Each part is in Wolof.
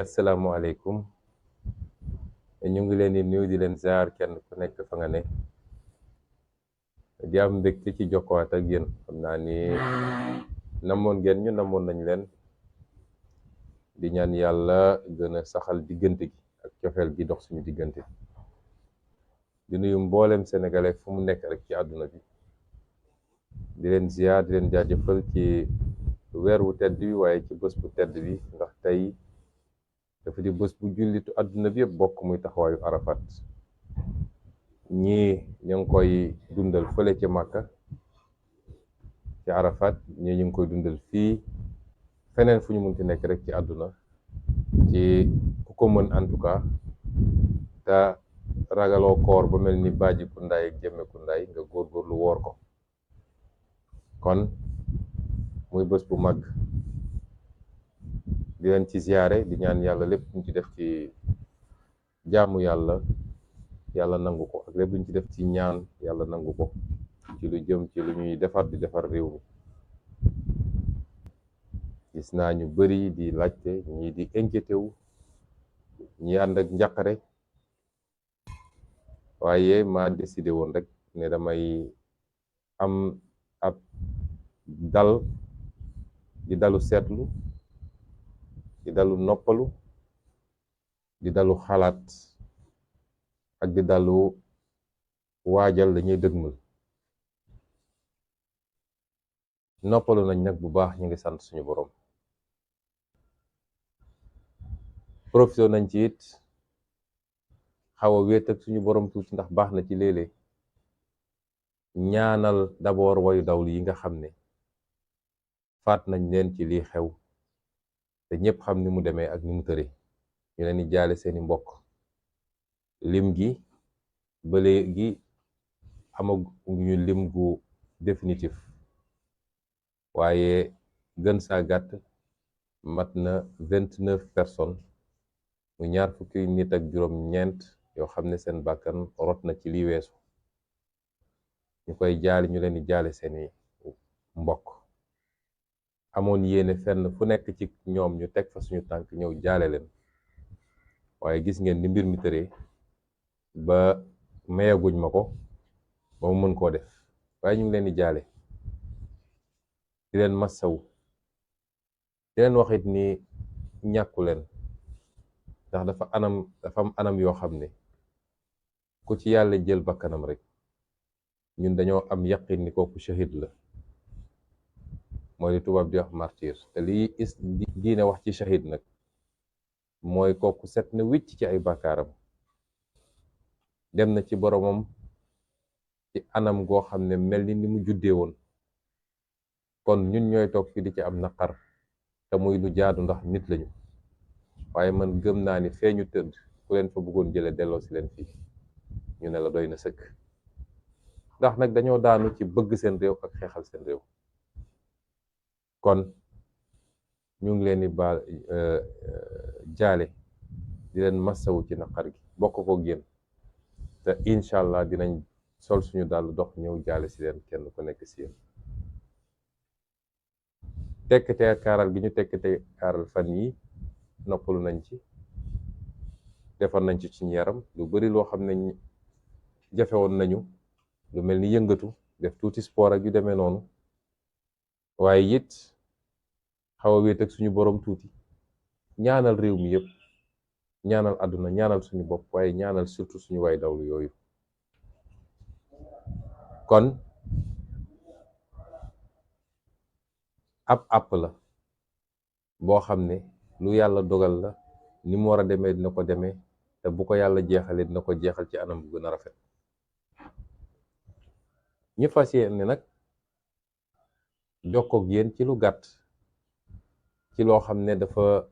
Asalaamaaleykum, ñu ngi leen di nuyu di leen ziar kenn ku nekk fa nga ne di am mbégte ci jokkowaat ak yéen. xam naa ni namoon ngeen ñu namoon nañ leen di ñaan yàlla gën a saxal diggante gi ak cofeel gi dox suñu diggante di nuyu mboolem sénégalais fu mu nekk rek ci àdduna bi di leen ziar di leen jaajëfal ci weer wu tedd bi waaye ci bés bu tedd bi ndax tey dafa di bés bu jullitu àdduna bi yëpp bokk muy taxawaayu Arafat. ñii ñu ngi koy dundal fële ci Màkka ci Arafat, ñii ñu ngi koy dundal fii feneen fu ñu munti nekk rek ci àdduna ci ku ko mën en tout cas te ragaloo koor ba mel ni baaji ku ndaay ak jëmme ku ndaay nga góorgóorlu woor ko. kon muy bés bu mag di leen ci ziyaare di ñaan yàlla lépp luñ ci def ci jaamu yàlla yàlla nangu ko ak lépp luñ ci def ci ñaan yàlla nangu ko ci lu jëm ci lu ñuy defar di defar réew mi. gis naa ñu bari di laajte, ñii di inquiété wu, ñi ànd ak njàqare, waaye ma décidé woon rek ne damay am ab dal, di dalu seetlu, di dalu noppalu, di dalu xalaat ak di dalu waajal dañuy dëgmal. noppalu nañ nag bu baax, ñu ngi sant suñu borom. profité nañ ci it xaw a wéet ak suñu borom tuuti ndax baax na ci léeg-léeg ñaanal d'abord wayu dawlu yi nga xam ne faat nañ leen ci lii xew te ñëpp xam ni mu demee ak ni mu tëre. ñu leen di jaale seeni mbokk. lim gi ba léegi amaguñu lim gu définitif, waaye gën saa gàtt mat na 29 personnes, mu ñaar fukki nit ak juróom-ñeent yoo xam ne seen bàkkan rot na ci lii weesu. ñu koy jaale, ñu leen di jaale seeni mbokk. amoon yéene fenn fu nekk ci ñoom ñu teg fa suñu tànk ñëw jaale leen, waaye gis ngeen ni mbir mi tëree ba mayaguñ ma ko ba mu mën koo def. waaye ñu ngi leen di jaale, di leen massawu, di leen waxit ni ñàkku leen, ndax dafa am anam yoo xam ne ku ci yàlla jël bakkanam rek ñun dañoo am yaqin ni kooku shahid la, mooy li tubaab di wax martyr. te lii diine wax ci shahid nag mooy kooku set na wicc ci ay bàkkaaram, dem na ci boromam ci anam goo xam ne mel ni mu juddee woon. kon ñun ñooy toog fi di ci am naqar te muy lu jaadu ndax nit lañu, waaye man gëm naa ni fee ñu tëdd ku leen fa bëggoon jële delloo si leen fii ñu ne la doy na sëkk, ndax nag dañoo daanu ci bëgg seen réew ak xeexal seen réew. kon ñu ngi leen di baal jaale, di leen massawu ci naqar gi, bokk ko génn te incha allah dinañ sol suñu dàll dox ñëw jaale si leen kenn ku nekk si yéen. tekkte kaaral gi ñu tekkte kaaral fan yi noppalu nañ ci, defar nañ ci suñu yaram lu bari loo xam ne jafewoon nañu, lu mel ni yëngatu, def tuuti sport ak yu demee noonu, waaye it xaw a wéet ak suñu borom tuuti, ñaanal réew mi yëpp, ñaanal àdduna, ñaanal suñu bopp, waaye ñaanal surtout suñu way dawlu yooyu. kon ab àpp la boo xam ne lu yàlla dogal la, ni mu war a demee dina ko demee, te bu ko yàlla jeexalee dina ko jeexal ci anam bu gën a rafet. ñu fas yéene nag jokkoog yéen ci lu gàtt ci loo xam ne dafa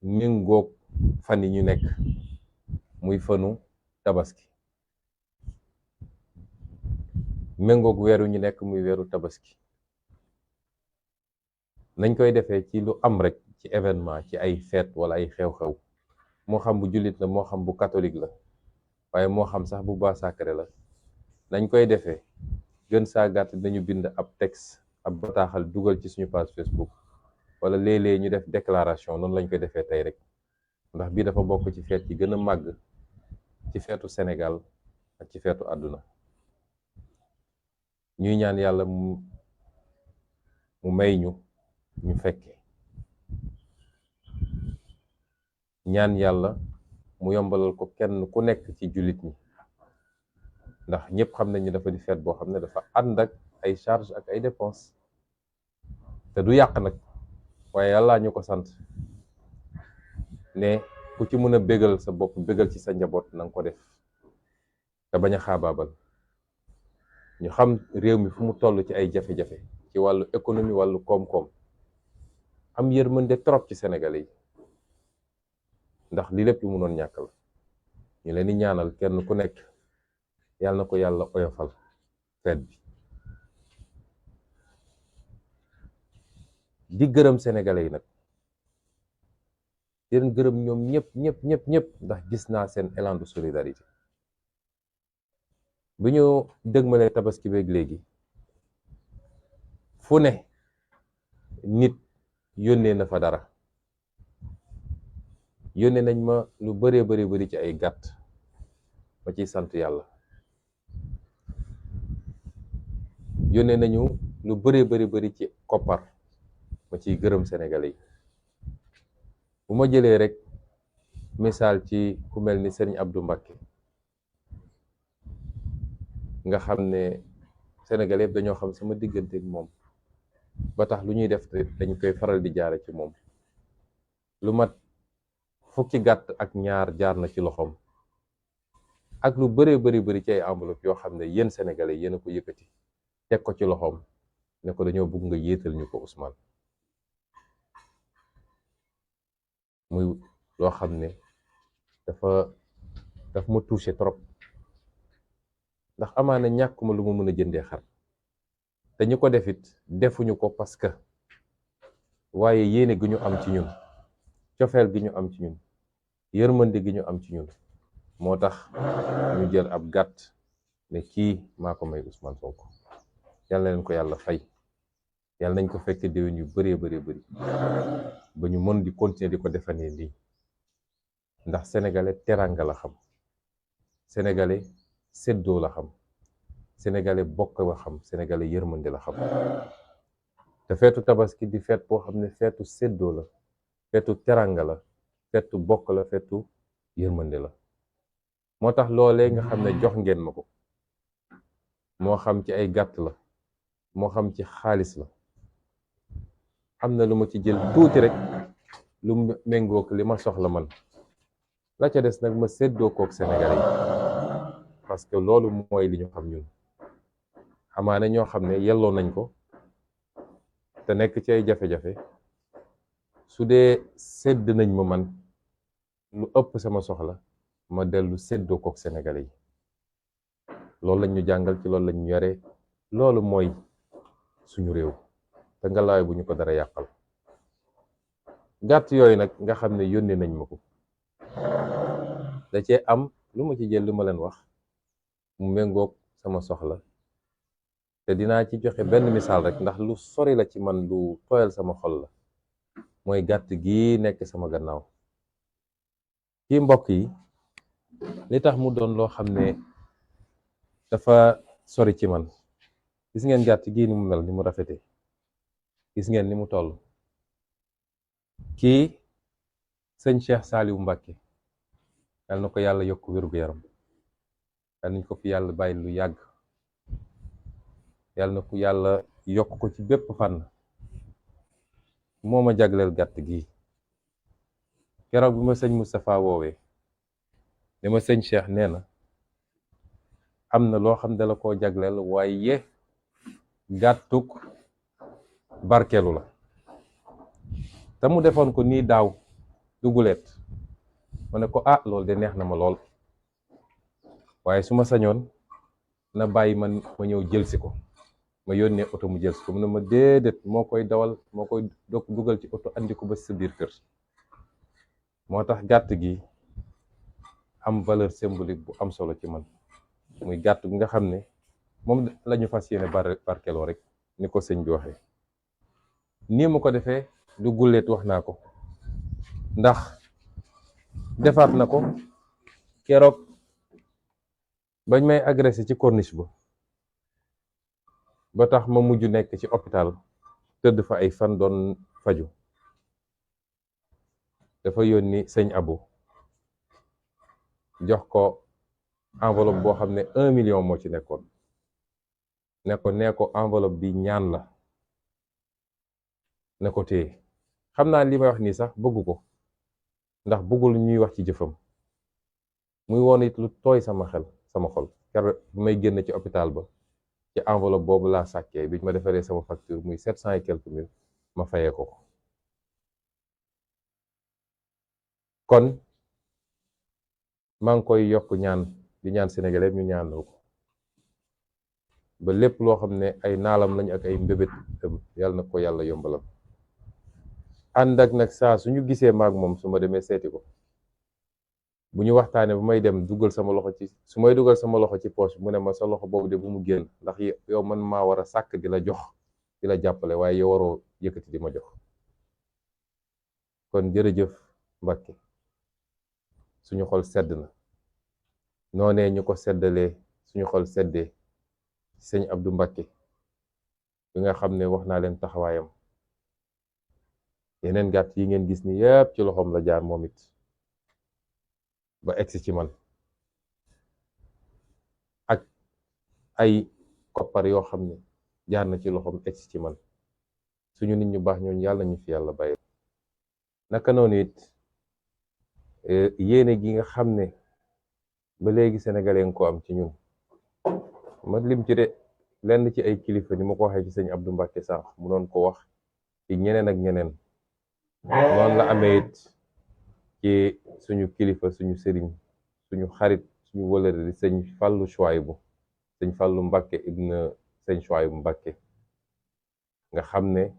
méngoog fan yi ñu nekk, muy fanu tabaski, méngoog weeru ñu nekk muy weeru tabaski. nañ koy defee ci lu am rek ci événement, ci ay fête wala ay xew-xew, moo xam bu jullit la, moo xam bu catholique la, waaye moo xam sax bu baa sacré la. nañ koy defee gën saa gàtt dañu bind ab texte, ab bataaxal dugal ci suñu page Facebook, wala léeg-léeg ñu def déclaration. noonu lañ koy defee tey rek ndax bii dafa bokk ci feet yi gën a màgg ci feetu Sénégal ak ci feetu àdduna. ñuy ñaan yàlla mu may ñu fekke, ñaan yàlla mu yombalal ko kenn ku nekk ci jullit ñi, ndax ñëpp xam nañ ni dafa di feet boo xam ne dafa ànd ak ay charge ak ay dépenses te du yàq nag, waaye yàlla ñu ko sant ne ku ci mën a bégal sa bopp, bégal ci sa njaboot, na nga ko def te bañ a xaabaabal. ñu xam réew mi fu mu toll ci ay jafe-jafe ci wàllu économie, wàllu koom-koom, am yërmande trop ci Sénégalais yi, ndax li lépp lu mu noon ñàkk la. ñu leen di ñaanal kenn ku nekk yàlla na ko yàlla oyofal feet bi. di gërëm Sénégalais yi nag, di leen gërëm ñoom ñëpp ndax gis naa seen élan de solidarité. bu ñu dëgmalee tabaski beeg léegi fu ne nit yónnee na fa dara. yónnee nañ ma lu bari ci ay gàtt, ma ciy sant yàlla. yónnee nañu lu bari ci koppar, ma ciy gërëm Sénégalais yi. bu ma jëlee rek misaal ci ku mel ni Serigne Abdou Mbacké nga xam ne Sénégalais yëpp dañoo xam sama diggante ak moom, ba tax lu ñuy def dañ koy faral di jaare ci moom. lu mat fukki gàtt ak ñaar jaar na ci loxoom, ak lu bari ci ay enveloppe yoo xam ne yéen Sénégalais yéen a ko yëkkati teg ko ci loxoom ne ko dañoo bëgg nga yéetal ñu ko Ousmane. muy loo xam ne daf ma touché trop, ndax amaana ñàkkuma lu ma mën a jëndee xar, te ñu ko defit defuñu ko parce que waaye yéene gi ñu am ci ñun, cofeel gi ñu am ci ñun, yërmande gi ñu am ci ñun moo tax ñu jël ab gàtt ne kii maa ko may Ousmane Sonko. yàlla leen ko yàlla fay, yàlla nañ ko fekk déwén yu bari ba ñu mën di continuer di ko defanee nii, ndax sénégalais teranga la xam, sénégalais séddoo la xam, sénégalais bokk la xam, sénégalais yërmande la xam. te feetu tabaski di feet boo xam ne feetu séddoo la, feetu teranga la, feetu bokk la, feetu yërmande la. moo tax loolee nga xam ne jox ngeen ma ko, moo xam ci ay gàtt la, moo xam ci xaalis la, am na lu ma ci jël tuuti rek lu méngook li ma soxla man, la ca des nag ma séddoo kook Sénégalais yi, parce que loolu mooy li ñu xam ñun. amaana ñoo xam ne yelloo nañ ko te nekk ci ay jafe-jafe, su dee sédd nañ ma man lu ëpp sama soxla, ma dellu séddoo kook Sénégalais yi. loolu lañ ñu jàngal, ci loolu lañ ñu yare, loolu mooy suñu réew, te ngalaay bu ñu ko dara yàqal. gàtt yooyu nag nga xam ne yónnee nañ ma ko, da cee am lu ma ci jël, lu ma leen wax mu méngoog sama soxla, te dinaa ci joxe benn misaal rek ndax lu sori la ci man, lu tooyal sama xol la. mooy gàtt gi nekk sama gannaaw. kii mbokk yi, li tax mu doon loo xam ne dafa sori ci man, gis ngeen gàtt gii ni mu mel, ni mu rafete, gis ngeen ni mu toll. kii sëñ Cheikh Saliou Mbacké, yal na ko yàlla yokk wér-gu-yaram, yal nañ ko fi yàlla bàyyi lu yàgg, yal na ko yàlla yokk ko ci bépp fànn. moo ma jagleel gàtt gi. keroog bi ma sëñ Moustapha woowee ne ma sëñ Cheikh nee na am na loo xam ne la koo jagleel, waaye gàttuk barkeelu la, te mu defoon ko nii daaw duguleet. ma ne ko loolu de neex na ma lool, waaye su ma sañoon na bàyyi man ma ñëw jëlsi ko, ma yónnee oto mu jëlsi ko. mu ne ma déedéet, moo koy dawal, moo koy dugal ci oto andi ko ba sa biir kër. moo tax gàtt gi am valeur symbolique bu am solo ci man, muy gàtt gi nga xam ne moom la ñu fas yéene barkeloo rek, ni ko sëñ bi waxee. nii mu ko defee du gulleet, wax naa ko, ndax defaat na ko keroog bañ may agressé ci corniche ba tax ma mujj nekk ci hôpital tëdd fa ay fan doon faju dafa yónni sëñ Abu jox ko enveloppe boo xam ne 1 million moo ci nekkoon nee ko enveloppe bi ñaan la ne ko téye xam naa li may wax nii sax bëggu ko ndax bëggul ñuy wax ci jëfam muy woon it lu tooy sama xol keroog bi may génn ci hôpital ba ci enveloppe boobu laa sàkkee bi ñu ma defaree sama facture muy 700 et quelques mille ma fayee ko kon maa ngi koy yokk ñaan di ñaan sénégalais ñu ñaanal ko ba lépp loo xam ne ay naalam lañ ak ay mbébét yàlla na ko yàlla yombalal ànd ak nag saa suñu gisee maag moom su ma demee seeti ko bu ñu waxtaanee bu may dem dugal sama loxo ci su may dugal sama loxo ci poche mu ne ma sa loxo boobu de bu mu génn ndax yow man maa war a sàkk di la jox di la jàppale waaye yow waroo yëkkati di ma jox kon jërëjëf Mbàkke suñu xol sedd na noonee ñu ko seddalee suñu xol seddee sëñ Abdou Mbàkke bi nga xam ne wax naa leen taxawaayam yeneen gàtt yi ngeen gis ni yépp ci loxoom la jaar moom it ba egsi ci man ak ay koppar yoo xam ne jaar na ci loxoom egsi ci man suñu nit ñu baax ñooñu yàlla ñu fi yàlla bàyyi naka noonu it yéene gi nga xam ne ba léegi sénégalais nga ko am ci ñun ma lim ci de lenn ci ay kilifa ni ma ko waxee ci sëñ Abdou Mbacke sànq mu doon ko wax ci ñeneen ak ñeneen noonu la amee it ci suñu kilifa suñu sëriñ suñu xarit suñu wëlëre di sëñ Fallou Chouaïbou sëñ Fallou Mbacke ibn sëñ Chouaïbou Mbacke nga xam ne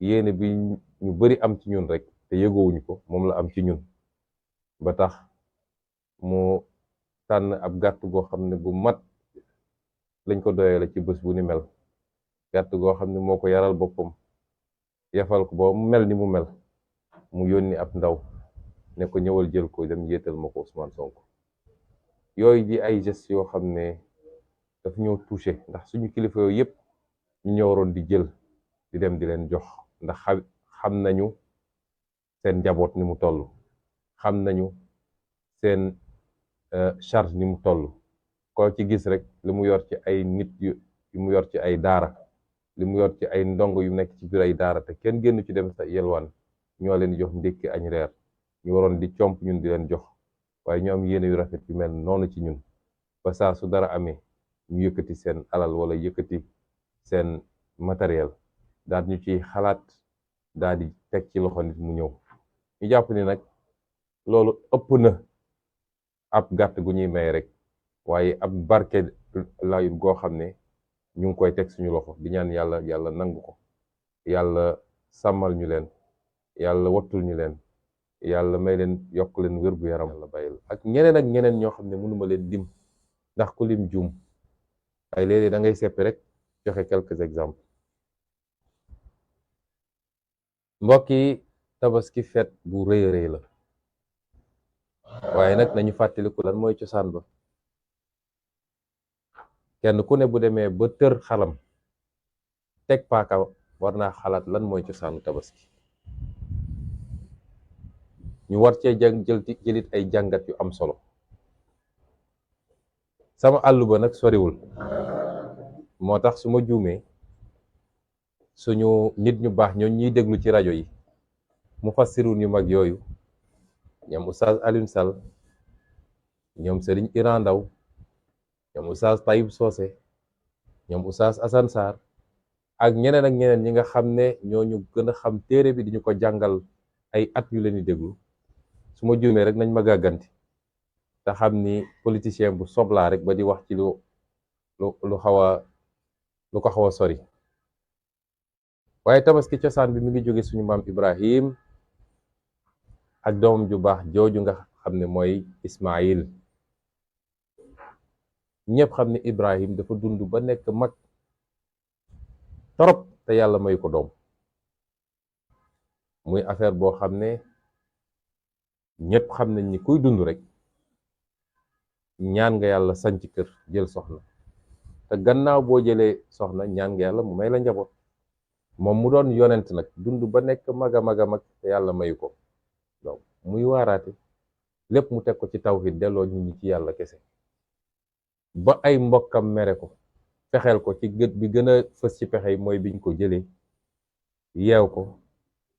yéene bi ñu bari am ci ñun rek te yëgoowuñu ko moom la am ci ñun ba tax mu tànn ab gàtt goo xam ne bu mat lañ ko doyee la ci bés bu ni mel gàtt goo xam ne moo ko yaral boppam yafal ko ba mu mel ni mu mel mu yónni ab ndaw ne ko ñëwal jël ko dem yéetal ma ko Ousmane Sonko yooyu di ay gestes yoo xam ne daf ñoo touché ndax suñu kilifa yooyu yëpp ñu ñoo waroon di jël di dem di leen jox ndax xam nañu seen njaboot ni mu toll xam nañu seen charge ni mu toll koo ci gis rek li mu yor ci ay nit yu mu yor ci ay daara li mu yor ci ay ndongo yu nekk ci biir ay daara te kenn génn ci dem sa yelwaan ñoo leen di jox ndékki añ reer ñu waroon di comp ñun di leen jox waaye ñu am yéene yu rafet yu mel noonu ci ñun ba saa su dara amee ñu yëkkati seen alal wala yëkkati seen matériel daal ñu ciy xalaat daal di teg ci loxo nit mu ñëw ñu jàpp ni nag loolu ëpp na ab gàtt gu ñuy may rek waaye ab barke layut goo xam ne ñu ngi koy teg suñu loxo di ñaan yàlla nangu ko yàlla sàmmal ñu leen yàlla wattul ñu leen yàlla may leen yokk leen wér gu yaram la bàyyil ak ñeneen ñoo xam ne mënuma leen lim ndax ku lim juum waaye léeg-léeg da ngay seppi rek joxe quelques exemples mbokk yi tabaski fête bu rëy a rëy la waaye nag nañu fàttaliku lan mooy cosaan ba kenn ku ne bu demee ba tër xalam teg paaka war naa xalaat lan mooy cosaanu tabaski ñu war cee jëlit ay jàngat yu am solo sama àll ba nag soriwul moo tax su ma juumee suñu nit ñu baax ñoo ñuy déglu ci rajo yi mu fassirun yu mag yooyu ñoom oustaz Alioune Sall ñoom Serigne Iran Ndaw ñoom oustaz Taïb Socé ñoom oustaz Assane Sarr ak ñeneen ñi nga xam ne ñoo ñu gën a xam téere bi di ñu ko jàngal ay at yu leen di déglu su ma juumee rek nañ ma gàgganti te xam ni politicien bu soblaa rek ba di wax ci lu ko xaw a sori waaye tabaski cosaan bi mi ngi jóge suñu maam Ibrahim ak doomam ju baax jooju nga xam ne mooy Ismaïl ñëpp xam ne Ibrahim dafa dund ba nekk mag torop te yàlla may ko doom muy affaire boo xam ne ñépp xam nañ ni kuy dund rek ñaan nga yàlla sanc kër jël soxna te gannaaw boo jëlee soxna ñaan nga yàlla mu may la njaboot. moom mu doon yonent nag dund ba nekk mag a mag a mag te yàlla mayu ko donc muy waaraate lépp mu teg ko ci tawhid delloo nit ñi ci yàlla kese ba ay mbokkam mere ko fexeel ko ci gët bi gën a fës ci pexe yi mooy biñ ko jëlee yeew ko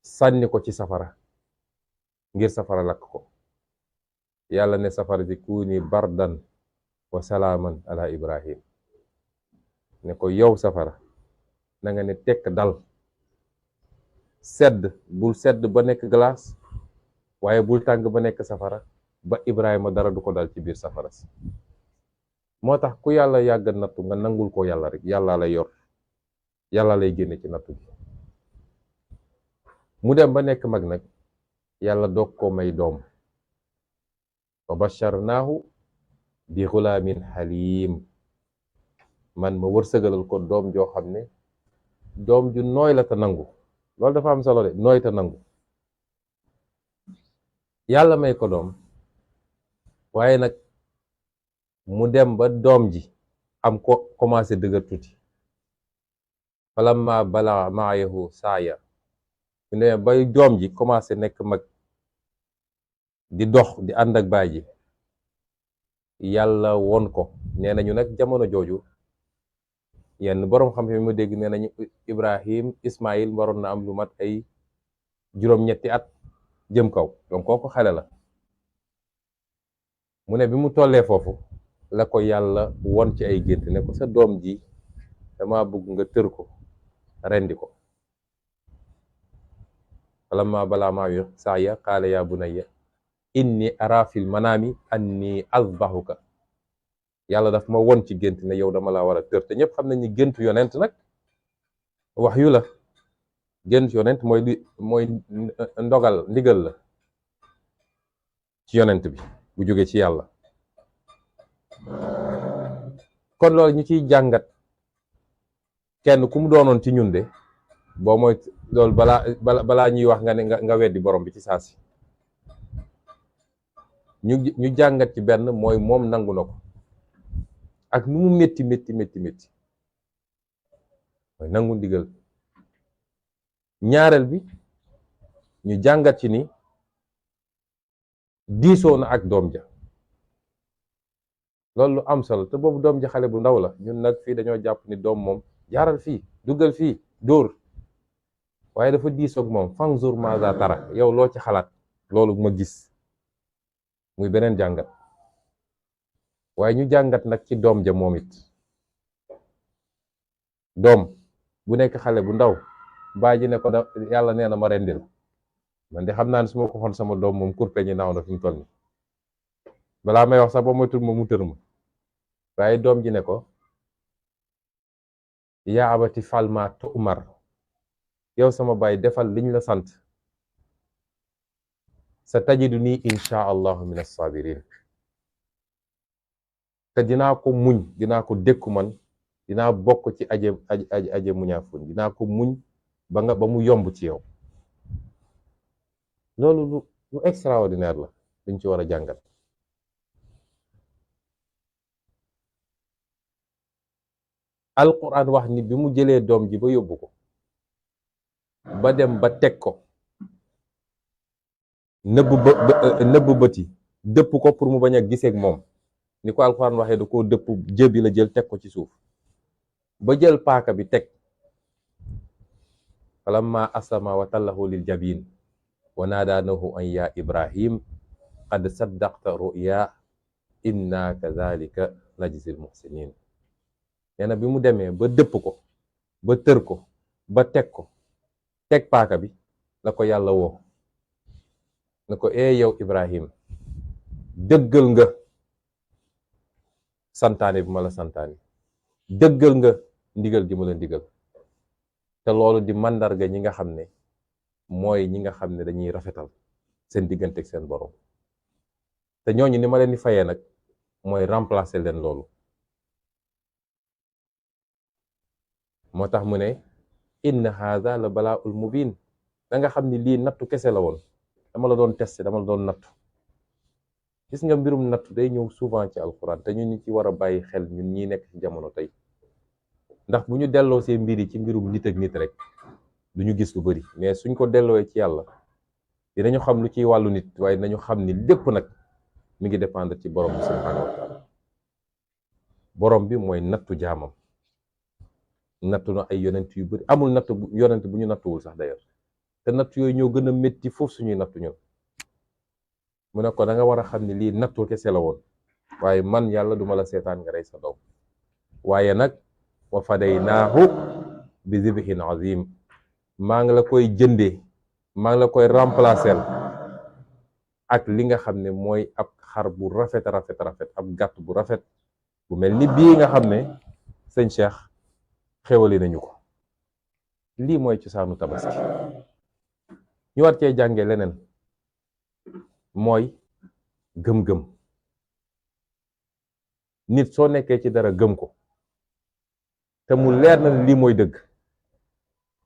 sànni ko ci safara ngir safara lakk ko yàlla ne safara si kuuni bardan wa salaaman ala ibrahim ne ko yow safara na nga ne tekk dal sedd bul sedd ba nekk glace waaye bul tàng ba nekk safara ba ibrahima dara du ko dal ci biir safara si moo tax ku yàlla yàgg nattu nga nangul ko yàlla rek yàlla lay yor yàlla lay génne ci nattu bi mu dem ba nekk mag nag yàlla doog ko may doom wa basharnaahu bi xulaamin xaliim man ma wërsëgalal ko doom joo xam ne doom ju nooy la te nangu loolu dafa am solo de nooy te nangu yàlla may ko doom waaye nag mu dem ba doom ji am ko commencé dëgër tuuti falamma balagha ma'ahu saaya mu ne bay doom ji commencé nekk mag di dox di ànd ak baay ji yàlla won ko nee nañu nag jamono jooju yenn boroom xam fi mu dégg nee nañu Ibrahim Ismaïl waroon na am lu mat ay juróom-ñetti at jëm kaw donc kooku xale la mu ne bi mu tollee foofu la ko yàlla won ci ay gént ne ko sa doom ji dama bëgg nga tër ko rendi ko falamma balagha ma'ahu saaya qaala ya bunayya inni ara fil manaami anni azbahuka yàlla daf ma won ci gént ne yow dama laa war a tër te ñëpp xam nañ ni géntu yonent nag wax yu la gént yonent mooy ndogal ndigal la ci yonent bi bu jóge ci yàlla kon loolu ñu ciy jàngat kenn ku mu doonoon ci ñun de boo mooy loolu balaa ñuy wax nga ne nga weddi borom bi ci saa si ñu jàngat ci benn mooy moom nangu na ko ak nu mu métti mooy nangu ndigal ñaareel bi ñu jàngat ci ni diisoo na ak doom ja loolu lu am solo te boobu doom ja xale bu ndaw la ñun nag fii dañoo jàpp ni doom moom jaaral fii duggal fii dóor waaye dafa diisoog moom fanzur maza tara yow loo ci xalaat loolu ma gis muy beneen jàngat waaye ñu jàngat nag ci doom ja moom it doom bu nekk xale bu ndaw baay ji ne ko yàlla nee na ma rendil man de xam naa ne su ma ko xoon sama doom moom kurpe ñi naaw na fi mu toll ni balaa may wax sax ba moytul ma mu tër ma waaye doom ji ne ko yaa abati fal ma tu'mar yow sama baay defal liñ la sant sa tajiduni insha allahu min as-sabirin te dinaa ko muñ dinaa ko dékku man dinaa bokk ci aje muñaafun dinaa ko muñ ba mu yomb ci yow loolu lu extraordinaire la luñ ci war a jàngat alquran wax ni bi mu jëlee doom ji ba yóbbu ko ba dem ba teg ko nëbb bëti dëpp ko pour mu bañ a giseek moom ni ko alquran waxee da koo dëpp jëbi la jël teg ko ci suuf ba jël paaka bi teg falamma aslama wa tallahu lil jabin wa naadaanahu an ya ibrahim qad saddaqta ru'ya inna kadhalika najzil muhsinin nee na bi mu demee ba dëpp ko ba tër ko ba teg paaka bi la ko yàlla woo na ko yow ibrahim dëggal nga santaane bi ma la santaane dëggal nga ndigal gi ma la ndigal te loolu di màndarga ñi nga xam ne mooy ñi nga xam ne dañuy rafetal seen diggante ak seen borom te ñooñu ni ma leen di fayee nag mooy remplacer leen loolu moo tax mu ne inna hadha la bala'ul mubin da nga xam ni lii nattu kese la woon dama la doon testé dama la doon nattu gis nga mbirum nattu day ñëw souvent ci alxuraan te ñun ñu ci war a bàyyi xel ñun ñi nekk ci jamono tey ndax bu ñu delloo see mbir yi ci mbirum nit ak nit rek du ñu gis lu bari mais suñ ko delloowee ci yàlla dinañu xam lu ciy wàllu nit waaye nañu xam ni lépp nag mi ngi dépendre ci borom bi subhaanahu wa taala borom bi mooy nattu jaamam nattu na ay yonent yu bari amul natt bu yonent bu ñu nattuwul sax d'ailleurs te natt yooyu ñoo gën a métti foofu suñuy nattu ñun mu ne ko da nga war a xam ne lii nattu kese la woon waaye man yàlla duma la seetaan nga rey sa doom waaye nag wa fadaynaahu bi zibhin azim maa ngi la koy jëndee maa ngi la koy remplacer ak li nga xam ne mooy ab xar bu rafet ab gàtt bu rafet bu mel ni bii nga xam ne sëñ Cheikh xewali nañu ko lii mooy cosaanu tabaski ñu war cee jànge leneen mooy gëm-gëm nit soo nekkee ci dara gëm ko te mu leer na lii mooy dëgg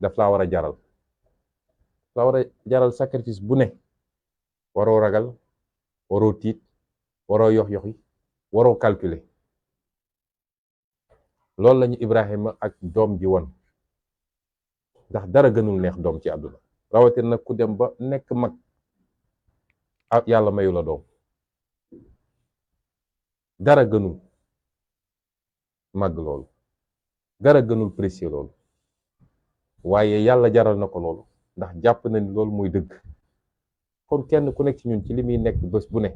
daf laa war a jaral sacrifice bu ne waroo ragal waroo tiit waroo yox-yoxi waroo calculer loolu lañu Ibrahima ak doom ji won ndax dara gënul neex doom ci àdduna rawatina nag ku dem ba nekk mag yàlla mayu la doom dara gënul màgg loolu dara gënul précieux loolu waaye yàlla jaral na ko loolu ndax jàpp na ni loolu mooy dëgg kon kenn ku nekk ci ñun ci li muy nekk bés bu ne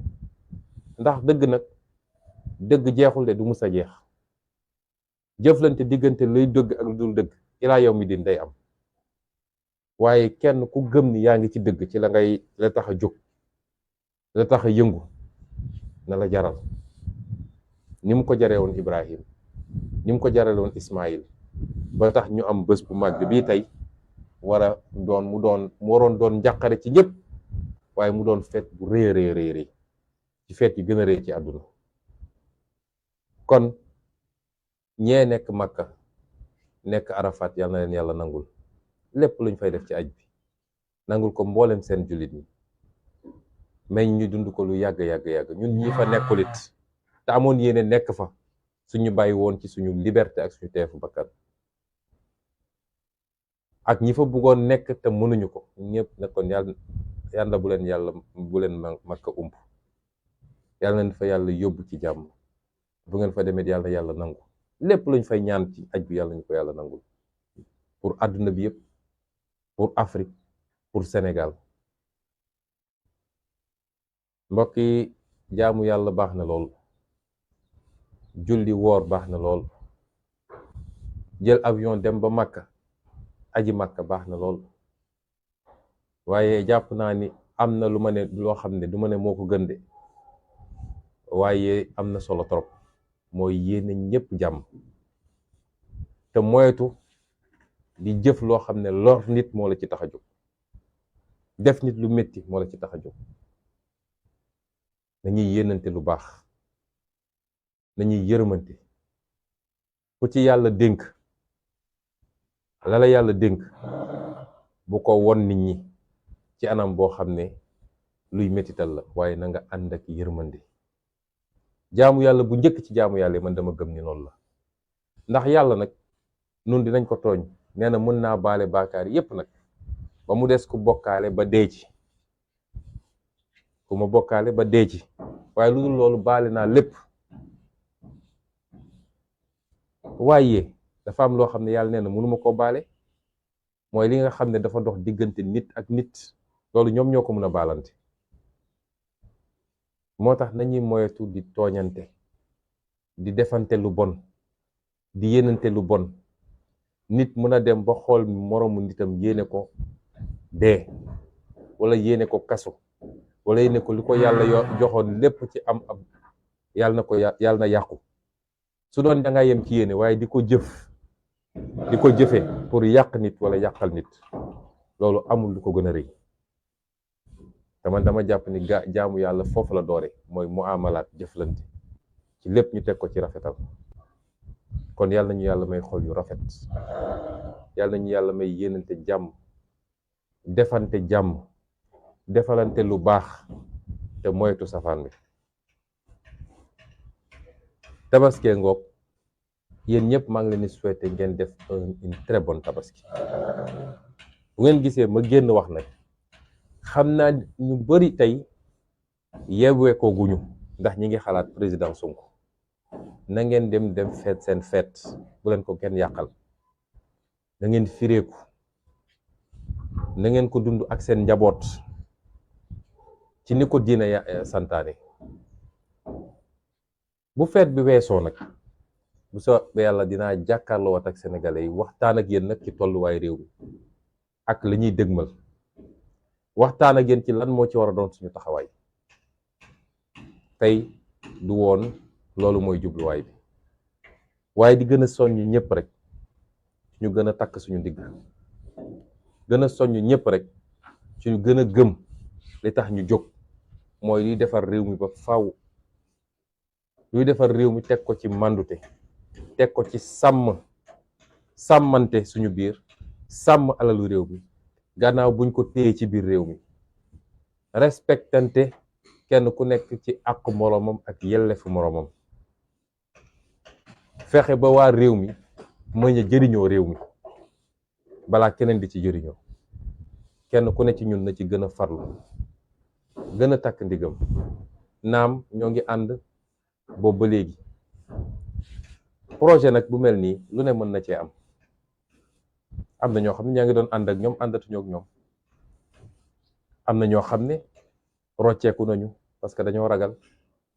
ndax dëgg nag dëgg jeexul de du mus a jeex jëflante diggante luy dëgg ak lu dul dëgg ilaa yow mi din day am waaye kenn ku gëm ni yaa ngi ci dëgg ci la tax a jóg la tax a yëngu na la jaral ni mu ko jaree woon Ibrahim ni mu ko jaree woon Ismaïl ba tax ñu am bés bu màgg bii tey mu waroon doon njàqare ci ñëpp waaye mu doon feet bu rëy ci feet yi gën a rëy ci àdduna kon ñee nekk Makka nekk Arafat yal na leen yàlla nangul lépp luñ fay def ci aj bi nangul ko mboolem seen jullit ñi may ñu dund ko lu yàgg ñun ñi fa nekkulit te amoon yéene nekk fa suñu bàyyi woon ci suñu liberté ak suñu teefu bakkan ak ñi fa bëggoon nekk te mënuñu ko ñëpp ne kon yàlla bu leen Makka ump yàlla nañ fa yàlla yóbbu ci jàmm bu ngeen fa demee yàlla nangu lépp luñ fay ñaan ci aj bi yàlla ñu ko yàlla nangul pour àdduna bi yëpp pour Afrique pour Sénégal mbokk yi jaamu yàlla baax na lool julli woor baax na lool jël avion dem ba Makka aji Makka baax na lool waaye jàpp naa ni am na loo xam ne du ma ne moo ko gën de waaye am na solo trop mooy yéene ñépp jàmm te moytu di jëf loo xam ne lor nit moo la ci tax a jóg def nit lu metti moo la ci tax a jóg nañuy yéenante lu baax nañuy yërëmante ku ci yàlla dénk la yàlla dénk bu ko won nit ñi ci anam boo xam ne luy mettital la waaye na nga ànd ak yërmande jaamu yàlla bu njëkk ci jaamu yàlla man dama gëm ni loolu la ndax yàlla nag nun dinañ ko tooñ nee na mën naa baale baakaar yépp nag ba mu des ku bokkaale ba dee ci ku ma bokkaale ba dee ci waaye lu dul loolu baale naa lépp waaye dafa am loo xam ne yàlla nee na mënuma koo baale mooy li nga xam ne dafa dox diggante nit ak nit loolu ñoom ñoo ko mën a baalante moo tax nañuy moyetu di tooñante di defante lu bon di yéenante lu bon nit mën a dem ba xool moroomu nitam yéene ko dee wala yéene ko kaso wala yéene ko li ko yàlla joxoon lépp ci am yàlla na yàqu su doon da nga yem ci yéene waaye di ko jëfe pour yàq nit wala yàqal nit loolu amul lu ko gën a rëy te man dama jàpp ni jaamu yàlla foofu la doore mooy muamalaat jëflante ci lépp ñu teg ko ci rafetal kon yàlla nañu yàlla may xol yu rafet yàlla nañu yàlla may yéenante jàmm defante jàmm defalante lu baax te moytu safaan bi tabaskee ngoog. yéen ñëpp maa ngi leen di souhaiter ngeen def une très bonne tabaski. bu ngeen gisee ma génn wax nag xam naa ñu bari tey yeewee ko guñu ndax ñi ngi xalaat président Sonko. na ngeen dem feet seen feet bu leen ko kenn yàqal. na ngeen fireeku, na ngeen ko dund ak seen njaboot ci ni ko diina santaane. bu feet bi weesoo nag bu soobee yàlla dinaa jàkkaarloo wat ak sénégalais yi waxtaan ak yéen nag ci tolluwaay réew mi ak li ñuy dëgmal, waxtaan ak yéen ci lan moo ci war a doon suñu taxawaay. tey du woon loolu mooy jubluwaay bi, waaye di gën a soññ ñëpp rek ñu gën a takk suñu ndigg, gën a soññ ñëpp rek suñu gën a gëm li tax ñu jóg, mooy luy defar réew mi ba faaw, luy defar réew mi teg ko ci màndute, teg ko ci sàmmante suñu biir, sàmm alalu réew mi gannaaw buñ ko téye ci biir réew mi, respectante kenn ku nekk ci àqu moroomam ak yellefu moroomam, fexe ba waa réew mi mën a jëriñoo réew mi balaa keneen di ci jëriñoo. kenn ku ne ci ñun na ci gën a farlu, gën a takk ndigam. naam ñoo ngi ànd boobu ba léegi projet nag bu mel nii lu ne mën na cee am na ñoo xam ne ñaa ngi doon ànd ak ñoom àndatuñoo ak ñoom, am na ñoo xam ne rocceeku nañu parce que dañoo ragal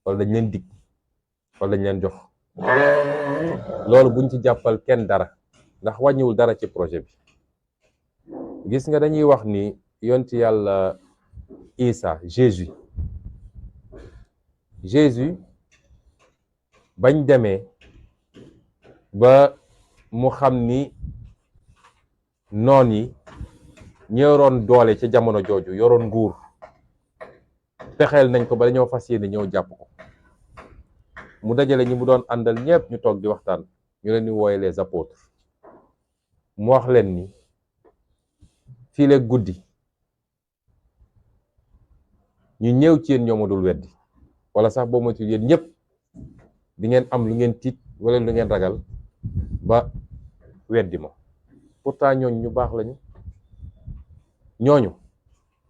wala dañ leen dig wala dañ leen jox. loolu buñ ci jàppal kenn dara ndax wàññiwul dara ci projet bi. gis nga dañuy wax ni yonti yàlla Isa Jésus bañ demee ba mu xam ni noon yi ñi yoroon doole ca jamono jooju yoroon nguur pexeel nañ ko ba dañoo fas yéene ñëw jàpp ko. mu dajale ñi mu doon àndal ñëpp ñu toog di waxtaan, ñu leen di wooye les apôtres. mu wax leen ni fii leeg guddi ñu ñëw ci yéen ñoo ma dul weddi, wala sax boo moytu yéen ñëpp di ngeen am lu ngeen tiit wala lu ngeen ragal ba weddi ma. pourtant ñooñu ñu baax lañu, ñooñu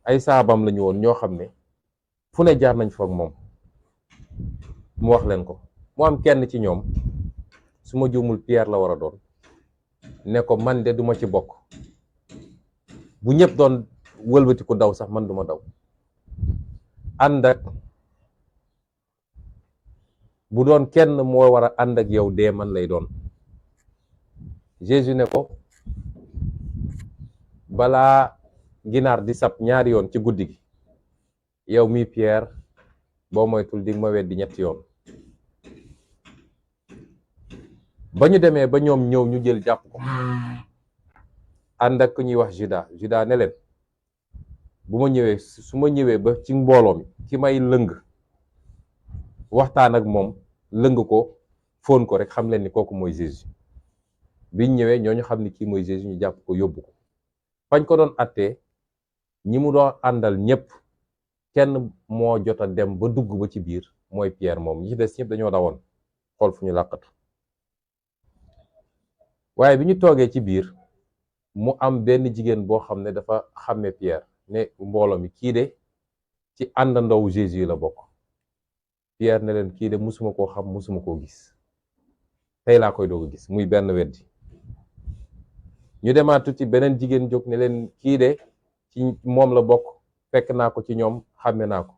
ay saabam lañu woon ñoo xam ne fu ne jaar nañ fa ak moom. mu wax leen ko, mu am kenn ci ñoom, su ma juumul Pierre la war a doon, ne ko man de duma ci bokk. bu ñëpp doon wëlbati ku daw sax man duma daw. ànd ak bu doon kenn moo war a ànd ak yow dee man lay doon. Jésus ne ko balaa ginaar di sab ñaari yoon ci guddi gi, yow mi Pierre boo moytul di ma weddi ñetti yoon. ba ñu demee ba ñoom ñëw ñu jël jàpp ko ànd ak ku ñuy wax Juda ne leen bu ma ñëwee su ma ñëwee ba ci mbooloo mi ki may lëng waxtaan ak moom lëng ko fóon ko rek xam leen ni kooku mooy Jésus. biñ ñëwee ñooñu xam ni kii mooy Jésus ñu jàpp ko yóbbu ko fañ ko doon attee. ñi mu doon àndal ñëpp kenn moo jot a dem ba dugg ba ci biir, mooy Pierre moom. ñi ci des ñëpp dañoo dawoon xool fu ñu làqatu. waaye bi ñu toogee ci biir mu am benn jigéen boo xam ne dafa xàmme Pierre ne mbooloo mi kii de ci àndandowu Jésus la bokk. Pierre ne leen kii de musuma koo xam, musuma koo gis, tey laa koy doog a gis. muy benn weddi. ñu demaat tuuti beneen jigéen jóg ne leen kii de ci moom la bokk, fekk naa ko ci ñoom, xàmme naa ko.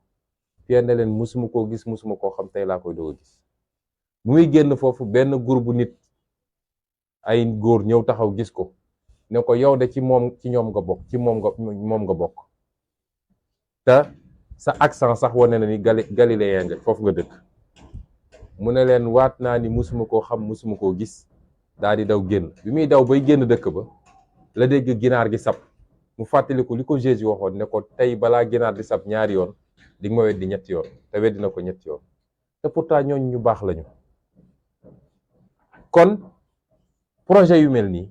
Pierre ne leen musuma koo gis, musuma koo xam, tey laa koy doog a gis. muy génn foofu benn groupe nit, ay góor ñëw taxaw gis ko ne ko yow de ci ñoom nga bokk, ci moom nga bokk, te sa accent sax wane na ni galiléen nga, foofu nga dëkk. mu ne leen waat naa ni musuma koo xam, musuma koo gis. daal di daw génn. bi muy daw bay génn dëkk ba la dégg ginaar gi sab. mu fàttaliku li ko Jésus waxoon ne ko tey balaa ginaar di sab ñaari yoon di nga ma weddi ñetti yoon, te weddi na ko ñetti yoon. te pourtant ñooñu ñu baax lañu. kon projet yu mel nii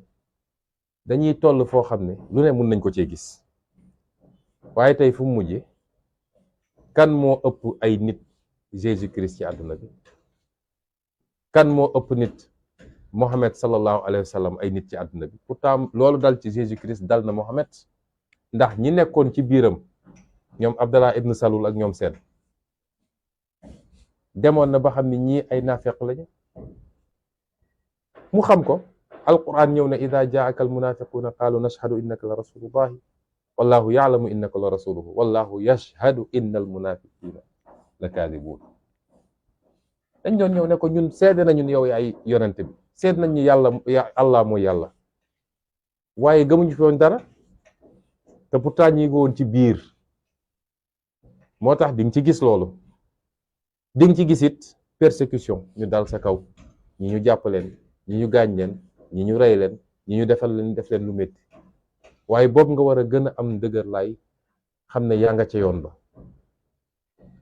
dañuy toll foo xam ne lu ne mun nañ ko cee gis, waaye tey fu mu mujje kan moo ëpp ay nit Jésus Christ ci àdduna bi? kan moo ëpp nit Mohammed sallallahu alayhi wa sallam ay nit ci àdduna bi? Pourtant loolu dal ci Jésus Christ dal na Mohammed, ndax ñi nekkoon ci biiram ñoom Abdallah ibn Salul ak ñoom seen demoon na ba xam ni ñii ay naafeq lañu, mu xam ko. alquran ñëw na ida jaaka almunafiquna qaalu nashhadu innaka la rasulullahi wallahu yaalamu innaka la rasuluhu wallahu yashhadu inna almunafiqina la kaadibuun. dañ doon ñëw ne ko ñun seede nañu yow yaay yonente bi, seede nañ ñu yàlla allah mooy yàlla, waaye gëmuñu fi woon dara, te pourtant ñi ngi woon ci biir. moo tax di nga ci gis loolu, di nga ci gis it persécution, ñu dal sa kaw, ñi ñu jàpp leen, ñi ñu gaañ leen, ñi ñu rey leen, ñi ñu def leen lu métti, waaye boobu nga war a gën a am dëgër laay xam ne yaa nga ca yoon ba.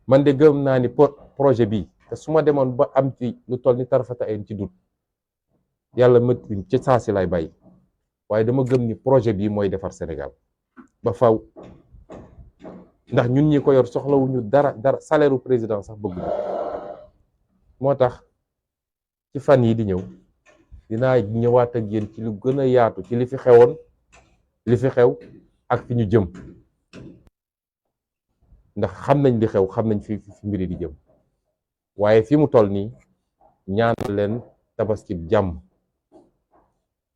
man de gëm naa ni projet bi te su ma demoon ba am ci lu toll ni tarfata ayn ci dut yàlla mëttiñ ci saa si lay bàyyi, waaye dama gëm ni projet bii mooy defar Sénégal ba faw. ndax ñun ñi ko yor soxlawuñu dara salaire u président sax bëgguñu. moo tax ci fan yi di ñëw dinaa ñëwaat ak yéen ci lu gën a yaatu ci li fi xewoon, li fi xew ak fi ñu jëm, ndax xam nañ li xew, xam nañ fi mbiri di jëm. waaye fi mu toll nii ñaanal leen tabaski jàmm,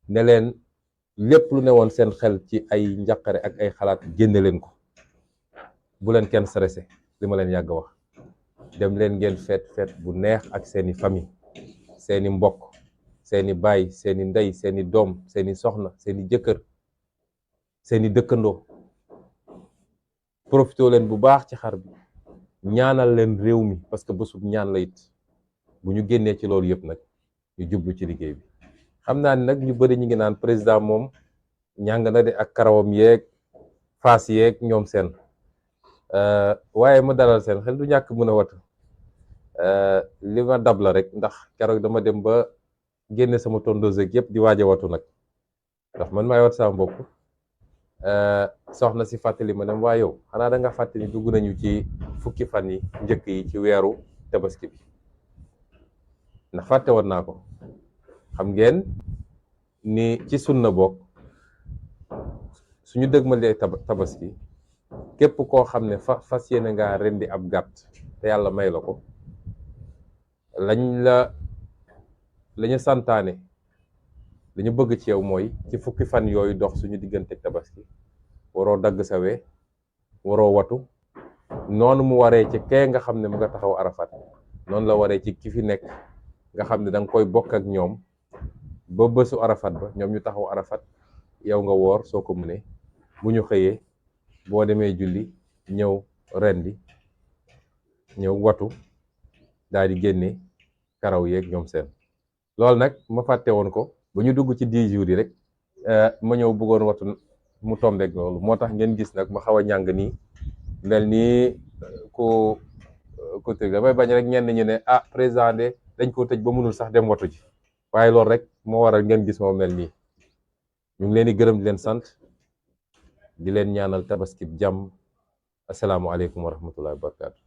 ne leen lépp lu ne woon seen xel ci ay njàqare ak ay xalaat génne leen ko, bu leen kenn stressé. li ma leen yàgg wax, dem leen ngeen feet bu neex ak seeni famille, seeni mbokk, seeni baay, seeni ndey, seeni doom, seeni soxna, seeni jëkkër, seeni dëkkandoo. profité leen bu baax ci xar bi, ñaanal leen réew mi parce que bésub ñaan la it. bu ñu génnee ci loolu yëpp nag ñu jublu ci liggéey bi. xam naa ni nag ñu bëri ñu ngi naan président moom ñàng na de ak karawam yeeg faas yeeg ñoom seen, waaye ma dalal seen xel, du ñàkk mën a watu. li ma dab la rek, ndax keroog dama dem ba génne sama tondeuse ak yëpp di waaj a watu nag, ndax man maay wat sama bopp. soxna si fàttali ma ne waa yow xanaa da nga fàttali dugg nañu ci fukki fan yi njëkk yi ci weeru tabaski bi, ndax fàtte woon naa ko. xam ngeen ni ci sunna bokk suñu dëgmalee tabaski, képp koo xam ne fas yéene ngaa rendi ab gàtt te yàlla may la ko, lañu santaane, li ñu bëgg ci yow mooy ci fukki fan yooyu dox suñu diggante tabaski waroo dagg sa we, waroo watu. noonu mu waree ci kee nga xam ne mu nga taxaw Arafat, noonu la waree ci ki fi nekk nga xam ne da nga koy bokk ak ñoom ba bésu Arafat ba, ñoom ñu taxaw Arafat, yow nga woor soo ko mënee. bu ñu xëyee boo demee julli ñëw rendi, ñëw watu, daal di génne karaw yeeg ñoom seen. loolu nag ma fàtte woon ko ba ñu dugg ci 10 jours yi rek, ma ñëw bëggoon watu mu tombeek loolu, moo tax ngeen gis nag ma xaw a ñàng nii, mel nii ku tëj. damay bañ rek ñenn ñu ne président de dañ koo tëj ba mënul sax dem watu ji, waaye loolu rek moo waral ngeen gis moo mel nii. ñu ngi leen di gërëm di leen sant, di leen ñaanal tabaski jàmm. asalaamualeykum wa rahmatullahi wa barakatu.